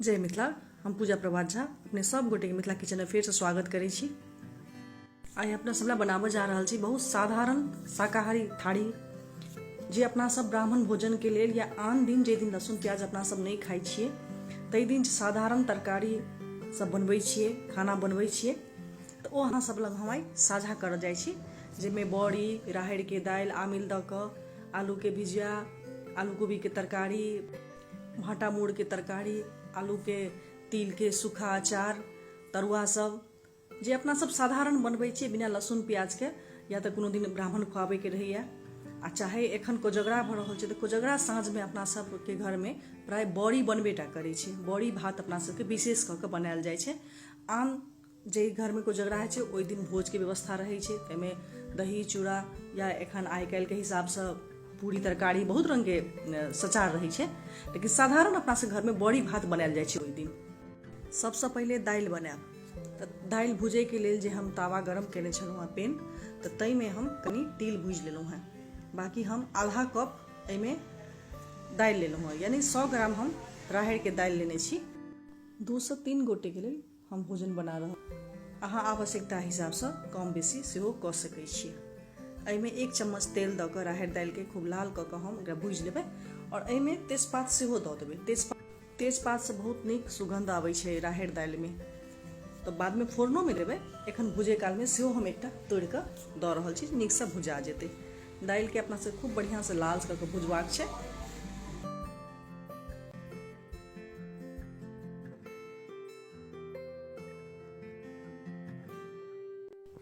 जय मिथिला। हम पूजा प्रभात झा अपने सब गोटे के मिथिला किचन में फेर से स्वागत करै छी। आइ अपना सब ला बनाबऽ जा रहल छी बहुत साधारण शाकाहारी थारी, जे अपना सब ब्राह्मण भोजन के लेल या आन दिन जे दिन लहसुन प्याज अपना सब नहीं खाइ छियै तै दिन साधारण तरकारी सब बनबै छियै, खाना बनबै छियै, तऽ ओ अहाँ सब लग हम आइ साझा करऽ जाइ छी, जाहिमे बड़ी, राहड़िके दालि आमिल दऽ कऽ, आलूके भुजिया, आलू कोबीके तरकारी, भाँटा मूड़के तरकारी, आलूके तिलके सूखा अचार, तरुआ सब जे अपना सब साधारण बनबै छियै बिना लहसुन प्याजके, या तऽ कोनो दिन ब्राह्मण खुआबैके रहैया, आ चाहे एखन कोजगरा भऽ रहल छै तऽ कोजगरा साँझमे अपना सबके घरमे प्राय बड़ी बनबे टा करै छै। बड़ी भात अपना सबके विशेष कऽ कऽ बनायल जाइ छै। आन जाहि घरमे कोजगरा होइ छै ओहि दिन भोजके व्यवस्था रहै छै, ताहिमे दही चूड़ा या एखन आइ काल्हिके हिसाबसँ पूरी तरकारी बहुत रङ्गके सचार रहै छै, लेकिन साधारण अपना सब घरमे बड़ी भात बनायल जाइ छै ओहि दिन। सबसँ पहिले दालि बनायब तऽ दालि भुजैके लेल जे हम तावा गरम केने छलहुँ हँ पेन, तऽ ताहिमे हम कनि तिल भुजि लेलहुँ हँ। बाँकी हम आधा कप एहिमे दालि लेलहुँ हँ, यानि 100 ग्राम हम राहड़िके दालि लेने छी। 2 से 3 गोटेके लेल हम भोजन बना रहल, अहाँ आवश्यकता हिसाबसँ कम बेसी सेहो कऽ सकै छी। एहिमे 1 चम्मच तेल दऽ कऽ राहड़ि दालिके खूब लाल कऽ कऽ हम एकरा भूजि लेबै आओर एहिमे तेजपात सेहो दऽ देबै। तेजपातसँ बहुत नीक सुगन्ध आबै छै राहड़ि दालिमे, तऽ बादमे फोरनोमे देबै। एखन भुजै कालमे सेहो हम एकटा तोड़ि कऽ दऽ रहल छी, नीकसँ भुजा जेतै। दालिके अपनासँ खूब बढ़िआँसँ लाल कऽ कऽ भुजबाक छै।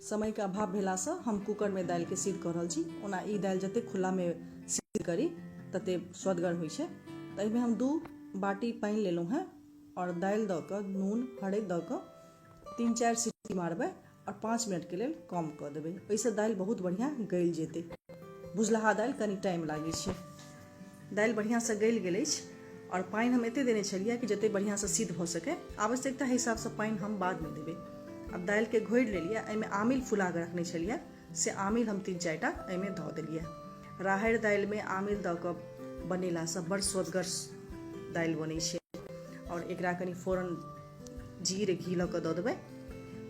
समयके अभाव भेलासँ हम कुकरमे दालिके सिद्ध कऽ रहल छी। ओना ई दालि जतेक खुल्लामे सिद्ध करी ततेक स्वदगर होइ छै। तऽ एहिमे हम 2 बाटी पानि लेलहुँ हेँ आओर दालि दऽ कऽ नून हरदि दऽ कऽ 3-4 सीटी मारबै आओर 5 मिनटके लेल कम कऽ देबै। ओहिसँ दालि बहुत बढ़िआँ गलि जेतै। भुजलाहा दालि कनि टाइम लागै छै। दालि बढ़िआँसँ गलि गेल अछि आओर पानि हम एतेक देने छलियै कि जतेक बढ़िआँसँ सिद्ध भऽ सकै। आवश्यकता हिसाबसँ पानि हम बादमे देबै। आब दालिके घोरि लेलियै। एहिमे आमिल फुला कऽ रखने छलियै, से आमिल हम 3-4 टा एहिमे धऽ देलियै। राहड़ि दालिमे आमिल दऽ कऽ बनेलासँ बड़ स्वदगर दालि बनै छै। आओर एकरा कनि फोरन जीर घी लऽ कऽ दऽ देबै।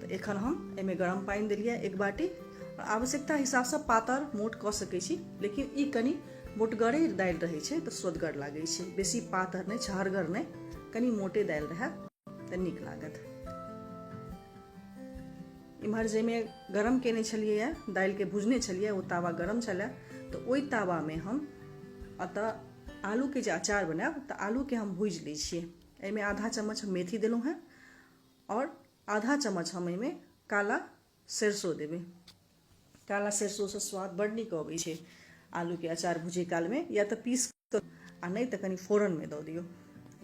तऽ एखन हम एहिमे गरम पानि देलियै 1 बाटी। आओर आवश्यकता हिसाबसँ पातर मोट कऽ सकै छी, लेकिन ई कनि मोटगरे दालि रहै छै तऽ स्वदगर लागै छै। बेसी पातर नहि, छहरगर नहि, कनि मोटे दालि रहए तऽ नीक लागत। इम्हर जाहिमे गरम केने छलियै, दालिके भुजने छलियै, ओ तावा गरम छलै, तऽ ओहि तावामे हम एतऽ आलूके जे अचार बनायब तऽ आलूके हम भूजि लै छियै। एहिमे आधा चम्मच हम मेथी देलहुँ हेँ आओर आधा चम्मच हम एहिमे काला सरिसो देबै। काला सरिसोसँ स्वाद बड़ नीक अबै छै आलूके अचार भुजै कालमे, या तऽ पीस कऽ आ नहि तऽ कनि फोरनमे दऽ दियौ।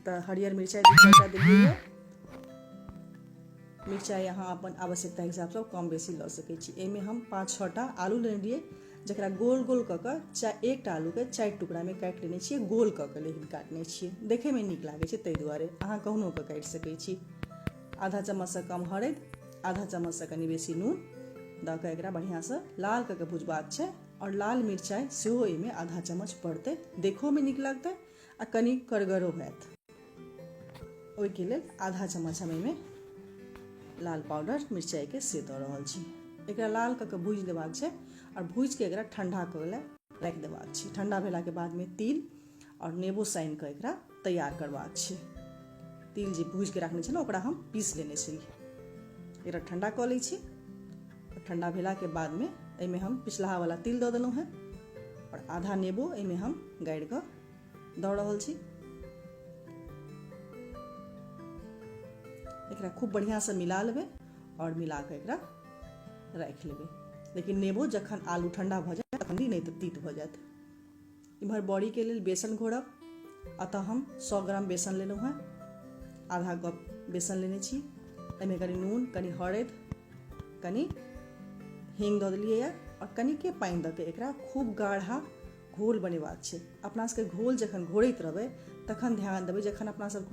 तऽ हरियर मिरचाइ 2-4 टा देलियै। मिरचाइ अहाँ अपन आवश्यकता हिसाबसँ कम बेसी लऽ सकै छी। एहिमे हम 5-6 टा आलू लेने रहियै, जकरा गोल गोल कऽ कऽ एकटा आलूके 4 टुकड़ामे काटि लेने छियै, गोल कऽ कऽ लेकिन काटने छियै, देखैमे नीक लागै छै ताहि दुआरे। अहाँ कहुनो कऽ काटि सकै छी। आधा चम्मचसँ कम हरदि, आधा चम्मचसँ कनि बेसी नून दऽ कऽ एकरा बढ़िआँसँ लाल कऽ कऽ भुजबाक छै। आओर लाल मिरचाइ सेहो एहिमे आधा चम्मच पड़तै, देखोमे नीक लगतै आ कनि करगरो हैत। ओहिके लेल आधा चम्मच हम एहिमे लाल पाउडर मिरचाइके से दऽ रहल छी। एकरा लाल कऽ कऽ भूजि लेबाक छै आओर भूजिके एकरा ठण्डा कऽ लए राखि देबाक छै। ठण्डा भेलाके बादमे तिल आओर नेबो सानि कऽ एकरा तैयार करबाक छै। तिल जे भूजिके राखने छलहुँ ओकरा हम पीस लेने छलियै। एकरा ठण्डा कऽ लै छी। ठण्डा भेलाके बादमे एहिमे हम पिसलाहावला तिल दऽ देलहुँ हेँ आओर आधा नेबो एहिमे हम गाड़ि कऽ दऽ रहल छी। एकरा खूब बढ़िआँसँ मिला लेबै आओर मिला कऽ एकरा राखि लेबै। लेकिन नेबो जखन आलू ठण्डा भऽ जायत तखन नहि तऽ तीत भऽ जायत। इम्हर बड़ीके लेल बेसन घोरब। अतः हम 100 ग्राम बेसन लेलहुँ हेँ, आधा कप बेसन लेने छी। एहिमे कनि नून, कनि हरदि, कनि हींग दऽ देलियै आओर कनिके पानि दऽ कऽ एकरा खूब गाढ़ा घोल बनेबाक छै। अपना सबके घोल जखन घोरैत रहबै तखन ध्यान देबै, जखन अपना सब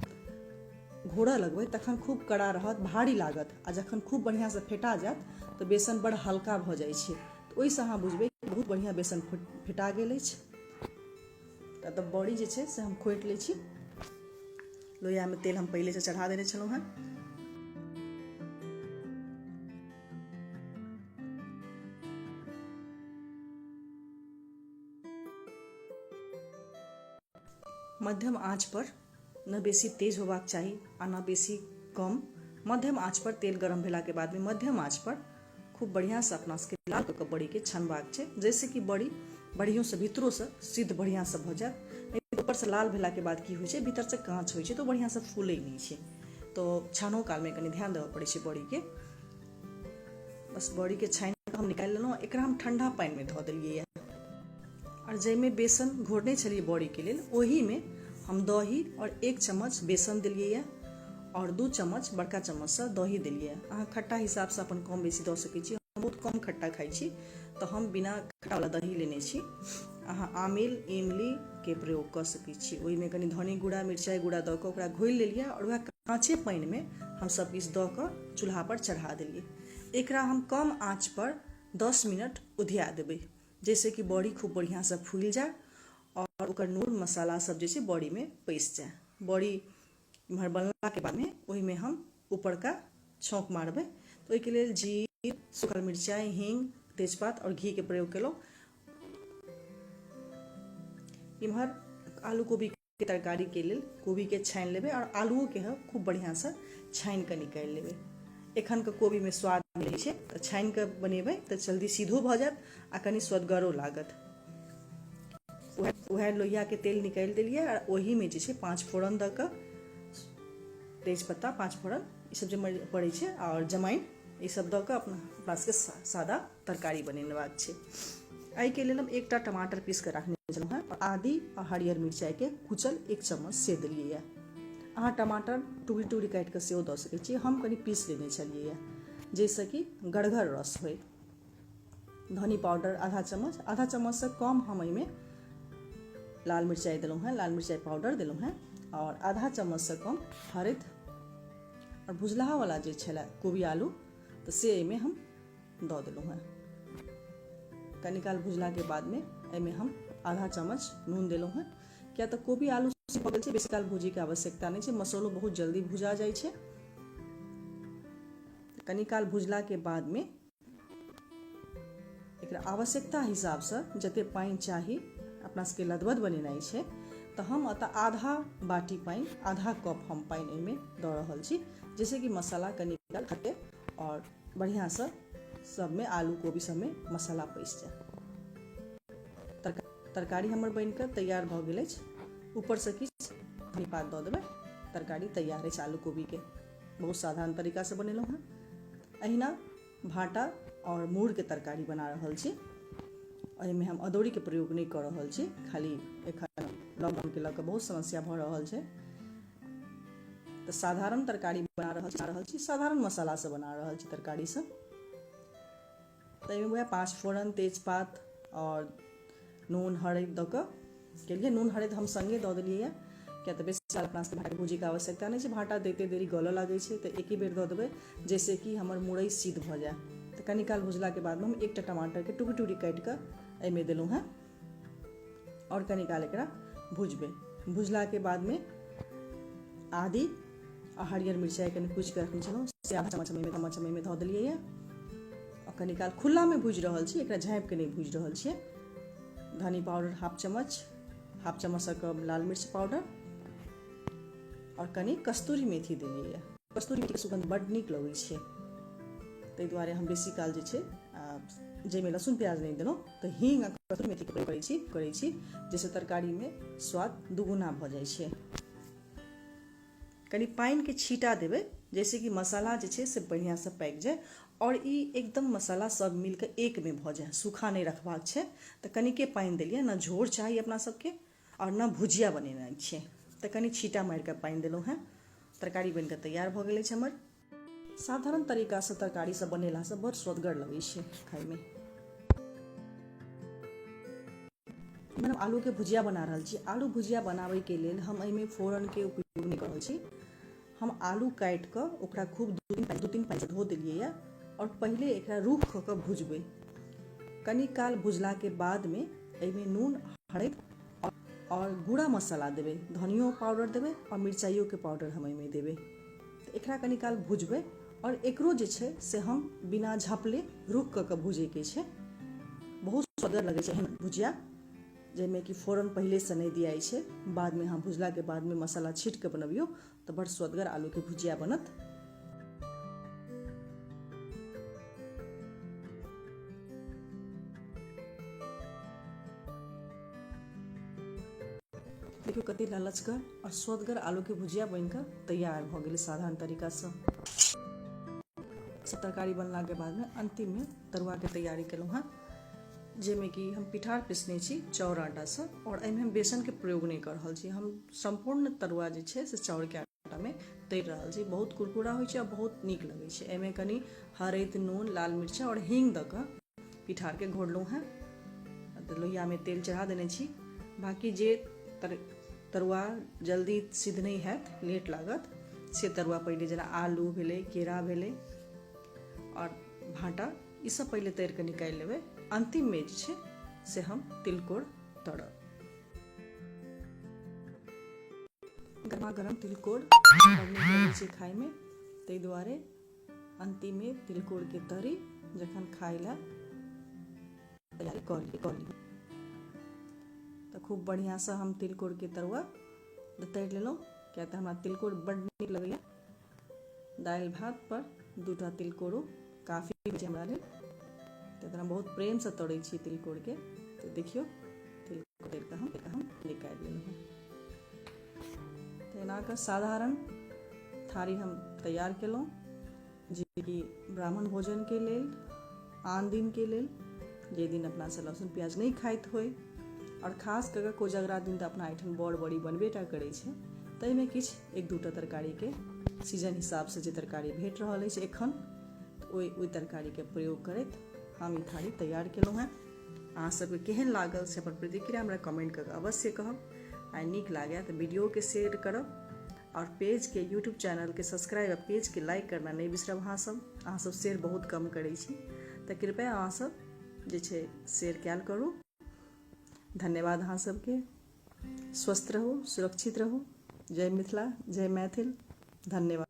घोरऽ लगबै तखन खूब कड़ा रहत, भारी लागत, आ जखन खूब बढ़िआँसँ फेटा जायत तऽ बेसन बड़ हल्का भऽ जाइ छै। तऽ ओहिसँ अहाँ बुझबै बहुत बढ़िआँ बेसन फेटा गेल अछि। तऽ बड़ी जे छै से हम खोटि लै छी। लोहियामे तेल हम पहिलेसँ चढ़ा देने छलहुँ हेँ। मध्यम आँच पर, न बेसी तेज होबाक चाही आ न बेसी कम, मध्यम आँच पर तेल गरम भेलाके बादमे मध्यम आँच पर खूब बढ़िआँसँ अपना सबके लाल कऽ कऽ बड़ीके छनबाक छै, जाहिसँ कि बड़ी बढ़ियोँसँ भीतरोसँ सिद्ध बढ़िआँसँ भऽ जायत। नहि तऽ ऊपरसँ लाल भेलाके बाद की होइ छै, भीतरसँ काँच होइ छै तऽ ओ बढ़िआँसँ फूलै नहि छै। तऽ छानो कालमे कनि ध्यान देबऽ पड़ै छै बड़ीके। बस बड़ीके छानि कऽ हम निकालि लेलहुँ। एकरा हम ठण्डा पानिमे धऽ देलियै। आओर जाहिमे बेसन घोरने छलियै बड़ीके लेल, ओहिमे हम दही आओर 1 चम्मच बेसन देलियै आओर 2 चम्मच बड़का चम्मचसँ दही देलियै। अहाँ खट्टा हिसाबसँ अपन कम बेसी दऽ सकै छी। हम बहुत कम खट्टा खाइ छी तऽ हम बिना खट्टावला दही लेने छी। अहाँ आमिल इमलीके प्रयोग कऽ सकै छी। ओहिमे कनि धनी गुड़ा, मिरचाइ गुड़ा दऽ कऽ ओकरा घोलि लेलियै आओर वएह काँचे पानिमे हम सब किछु दऽ कऽ चूल्हापर चढ़ा देलियै। एकरा हम कम आँचपर 10 मिनट उधिया देबै, जाहिसँ कि बड़ी खूब बढ़िआँसँ फूलि जाय आओर ओकर नून मसाला सब जे छै बड़ीमे पैसि जाय। बड़ी इम्हर बनलाके बादमे ओहिमे हम ऊपरका छौंक मारबै, तऽ ओहिके लेल जीर, सूखल मिरचाइ, हींग, तेजपात आओर घीके प्रयोग केलहुँ। इम्हर आलू कोबीके तरकारीके लेल कोबीके छानि लेबै आओर आलुओके हम खूब बढ़िआँसँ छानि कऽ निकालि लेबै। एखनके कोबीमे स्वाद नहि रहै छै, तऽ छानि कऽ बनेबै तऽ जल्दी सीधो भऽ जायत आ कनि स्वदगरो लागत। उएह लोहियाके तेल निकालि देलियै आ ओहीमे जे छै 5 फोरन दऽ कऽ, तेजपत्ता, 5 फोरन, ईसभ जे पड़ै छै आओर जमाइन, ईसभ दऽ कऽ अपना सबके सादा तरकारी बनेबाक छै। एहिके लेल हम एकटा टमाटर पीस कऽ राखने छलहुँ हेँ आओर आदी आ हरियर मिरचाइके कुचल 1 चम्मच से देलियै। अहाँ टमाटर टुकड़ी टुकड़ी काटि कऽ सेहो दऽ सकै छी। हम कनि पीस लेने छलियै जाहिसँ कि गढ़गर रस होय। धनी पाउडर आधा चम्मच, आधा चम्मचसँ कम हम एहिमे लाल मिरचाइ देलहुँ हेँ, लाल मिरचाइ पाउडर देलहुँ हेँ आओर आधा चम्मचसँ कम हरदि आओर भुजलाहावला जे छलए कोबी आलू तऽ से एहिमे हम दऽ देलहुँ हेँ। कनी काल भुजलाके बादमे एहिमे हम आधा चम्मच नून देलहुँ हेँ, किया तऽ कोबी आलू भऽ गेल छै, बेसी काल भुजैके आवश्यकता नहि छै। मसालो बहुत जल्दी भुजा जाइ छै। कनी काल भुजलाके बादमे एकरा आवश्यकता हिसाबसँ जते पानि चाही, अपना सबके लदबद बनेनाइ छै, तऽ हम एतऽ आधा बाटी पानि, आधा कप हम पानि एहिमे दऽ रहल छी, जाहिसँ कि मसाला कनी काल खटे आओर बढ़िआँसँ सबमे आलू कोबी सबमे मसाला पैसि जाय। तरकारी हमर बनिकऽ तैयार भऽ गेल अछि। ऊपरसँ किछु धनी पात दऽ देबै। तरकारी तैयार अछि आलू कोबीके। बहुत साधारण तरीकासँ बनेलहुँ हेँ। अहिना भाँटा आओर मूरके तरकारी बना रहल छी। एहिमे हम अदौरीके प्रयोग नहि कऽ रहल छी, खाली एखन लॉकडाउनके लऽ कऽ बहुत समस्या भऽ रहल छै, तऽ साधारण तरकारी बना रहल छी, साधारण मसालासँ बना रहल छी तरकारी सब। तऽ एहिमे वएह 5 फोरन, तेजपात आओर नून हरदि दऽ कऽ केलियै। नून हरदि हम सङ्गे दऽ देलियै, किया तऽ बेसी काल अपना सबके भाँटाके भुजैके आवश्यकता नहि छै। भाँटा दैते देरी गलऽ लागै छै, तऽ एके बेर दऽ देबै जाहिसँ कि हमर मुरइ सिद्ध भऽ जाय। तऽ कनी काल भुजलाके बादमे हम एकटा टमाटरके टुकड़ी टुकड़ी काटि कऽ एहिमे देलहुँ हेँ आओर कनी काल एकरा भुजबै। भुजलाके बादमे आदी आ हरियर मिरचाइ कनि कुचि कऽ रखने छलहुँ से आधा चम्मच एहिमे धऽ देलियै। आ कनी काल खुल्लामे भुजि रहल छी, एकरा झाँपिके नहि भुजि रहल छियै। धनी पाउडर हाफ चम्मच, हाफ चम्मचसँ कम लाल मिर्च पाउडर आओर कनि कस्तूरी मेथी देलियै। कस्तूरी मेथीके सुगन्ध बड्ड नीक लगै छै, ताहि दुआरे हम बेसी काल जे छै जाहिमे लहसुन प्याज नहि देलहुँ तऽ हींग आ कस्तूरी मेथीके प्रयोग करै छी, जाहिसँ तरकारीमे स्वाद दुगुना भऽ जाइ छै। कनि पानिके छींटा देबै, जाहिसँ कि मसाला जे छै से बढ़िआँसँ पाकि जाय आओर ई एकदम मसाला सब मिलके एकमे भऽ जाय, सूखा नहि रखबाक छै। तऽ कनिके पानि देलियै, ने झोर चाही अपना सबके आओर ने भुजिया बनेनाइ छै, तऽ कनि छींटा मारिकऽ पानि देलहुँ हेँ। तरकारी बनिकऽ तैयार भऽ गेल अछि हमर। साधारण तरीकासँ तरकारी सब बनेलासँ बड़ स्वदगर लगै छै खाइमे। हम आलूके भुजिया बना रहल छी। आलू भुजिया बनाबैके लेल हम एहिमे फोरनके उपयोग नहि कऽ रहल छी। हम आलू काटि कऽ ओकरा खूब 2-3 पानिसँ धो देलियै आओर पहिले एकरा रूख कऽ कऽ भुजबै। कनी काल भुजलाके बादमे एहिमे नून, हरदि आओर आओर गुड़ा मसाला देबै, धनियो पाउडर देबै आओर मिरचाइयोके पाउडर हम एहिमे देबै। तऽ एकरा कनी काल भुजबै आओर एकरो जे छै से हम बिना झपले रुख कऽ कऽ भुजैके छै। बहुत सुन्दर लगै छै एहन भुजिया, जाहिमे कि फोरन पहिलेसँ नहि दियाइ छै, बादमे अहाँ भुजलाके बादमे मसाला छीट कऽ बनबियौ तऽ बड़ स्वदगर आलूके भुजिया बनत। देखियौ कते ललचगर आओर स्वदगर आलूके भुजिया बनि कऽ तैयार भऽ गेलै साधारण तरीकासँ। सब तरकारी बनलाके बादमे अन्तिममे तरुआके तैयारी केलहुँ हँ, जाहिमे कि हम पिठार पिसने छी चाउर आटासँ आओर एहिमे हम बेसनके प्रयोग नहि कऽ रहल छी। हम सम्पूर्ण तरुआ जे छै से चाउरके आटामे तरि रहल छी। बहुत कुरकुरा होइ छै आओर बहुत नीक लगै छै। एहिमे कनि हरैद, नून, लाल मिरचाइ आओर हींग दऽ कऽ पिठारके घोरलहुँ हँ। तऽ लोहियामे तेल चढ़ा देने छी। बाँकी जे तरुआ जल्दी सिद्ध नहि हैत, लेट लागत, से तरुआ पहिले जेना आलू भेलै, केरा भेलै आओर भाँटा, ई सब पहिले तरि कऽ निकालि लेबै। अन्तिममे जे छै से हम तिलकोर तरब। गरमा गरम तिलकोर बड़ नीक लगै छै खायमे, ताहि दुआरे अन्तिममे तिलकोरके तरी जखन खाय लए तैयारी कऽ ली। तऽ खूब बढ़िआँसँ हम तिलकोरके तरुआ तरि लेलहुँ, किएक तऽ हमरा तिलकोर बड्ड नीक लगैए। दालि भात पर दूटा तिलकोरो काफी होइ छै हमरा लेल। तऽ हम बहुत प्रेमसँ तरै छी तिलकोरके। तऽ देखियौ तिलकोर तरि कऽ हम निकालि लेलहुँ। तऽ एना कऽ साधारण थारी हम तैयार केलहुँ, जे कि ब्राह्मण भोजनके लेल, आन दिनके लेल, जाहि दिन अपना सब लहसुन प्याज नहि खाइत होइ, आओर खास कऽ कऽ कोजगरा दिन तऽ अपना एहिठाम बड़ बड़ी बनबे टा करै छै, ताहिमे किछु एक दूटा तरकारीके सीजन हिसाबसँ जे तरकारी भेट रहल अछि एखन, ओहि ओहि तरकारीके प्रयोग करैत हम ई थारी तैयार केलहुँ हेँ। अहाँ सबके केहन लागल से अपन प्रतिक्रिया हमरा कमेंट कऽ कऽ अवश्य कहब। आ नीक लागए तऽ वीडियोके शेयर करब आओर पेजके यूट्यूब चैनलके सब्सक्राइब आ पेजके लाइक करना नहि बिसरब। अहाँ सब शेयर बहुत कम करै छी, तऽ कृपया अहाँ सब जे छै शेयर कयल करू। धन्यवाद अहाँ सबके। स्वस्थ रहू, सुरक्षित रहू। जय मिथिला, जय मैथिल। धन्यवाद।